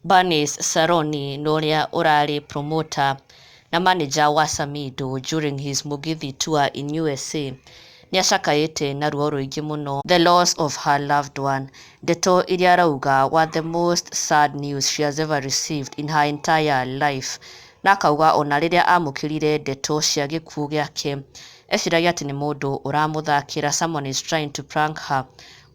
Bernice Saroni na ũrĩa ũrarĩ promoter na manager wa Samidoh during his Mugithi tour in USA nĩacakaĩte na ruo rũingĩ mũno the loss of her loved one. Ndeto iria arauga were the most sad news she has ever received in her entire life, na akauga ona rĩrĩa amũkĩrire ndeto cia gĩkuũ gĩake eciragia atĩ nĩ mũndũ ũramũthakĩra, someone is trying to prank her,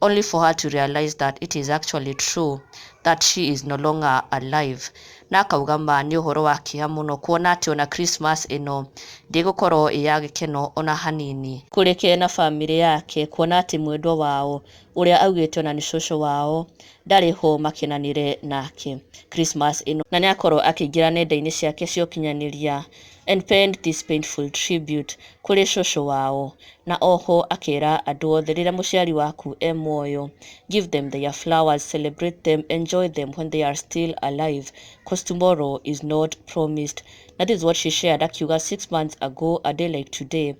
only for her to realize that it is actually true that she is no longer alive. Na akauga ma nĩ ũhoro wa kĩeha mũno kuona atĩ ona Christmas ĩno ndĩgũkorwo ĩ ya gĩkeno ona hanini kũrĩ ke na bamĩrĩ yake, kuona atĩ mwendwa wao ũrĩa augĩte ona nĩ cũcũ wao ndarĩ ho makenanĩre nake Christmas ĩno. Na nĩ akorwo akĩingĩra nenda-inĩ ciake cia ũkinyanĩria and penned this painful tribute kũrĩ cũcũ wao, na oho akĩra andũ othe, rĩrĩa mũciari waku e muoyo, give them their flowers, celebrate them, enjoy them when they are still alive, 'cause tomorrow is not promised. That is what she shared, akiuga, "6 months ago, a day like today,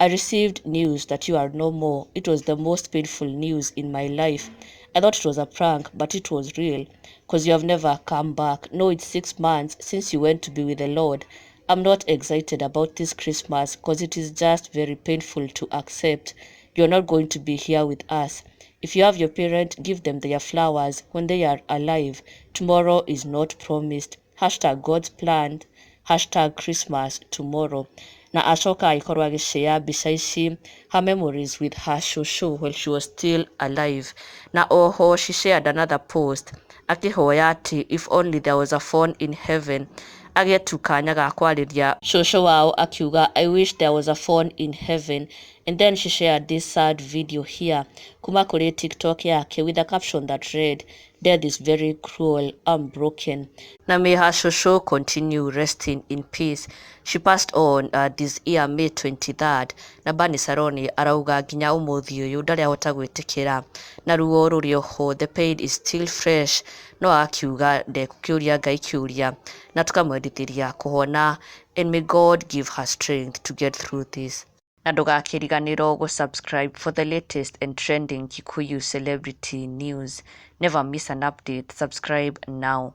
I received news that you are no more. It was the most painful news in my life. I thought it was a prank, but it was real because you have never come back. No, it's 6 months since you went to be with the Lord. I'm not excited about this Christmas because it is just very painful to accept you're not going to be here with us. If you have your parent, give them their flowers when they are alive. Tomorrow is not promised. #God'sPlan, #ChristmasTomorrow." Na acoka agĩkorwo agĩshare mbica ici, her memories with her shosho while she was still alive. Na oho she shared another post akĩhoya atĩ if only there was a phone in heaven, agĩe tu kanya ga kwarĩria cũcũ wao, akiuga, "I wish there was a phone in heaven." And then she shared this sad video here kuma kũrĩ TikTok yake with a caption that read, "Death is very cruel. I'm broken." Na may her shosho continue resting in peace. She passed on this year, May 23rd. Na Bernice Saroni arauga nginya ũmũthĩ ũyũ ndarĩ ahota gwĩtĩkĩra na ruo rũrĩ oho, the pain is still fresh, no akiuga ndekũkĩũria Ngai kĩũria na tũkamwendithĩria kũhona, and may God give her strength to get through this. Na ndũgakĩriganĩrwo gũ-subscribe for the latest and trending Kikuyu celebrity news. Never miss an update. Subscribe now.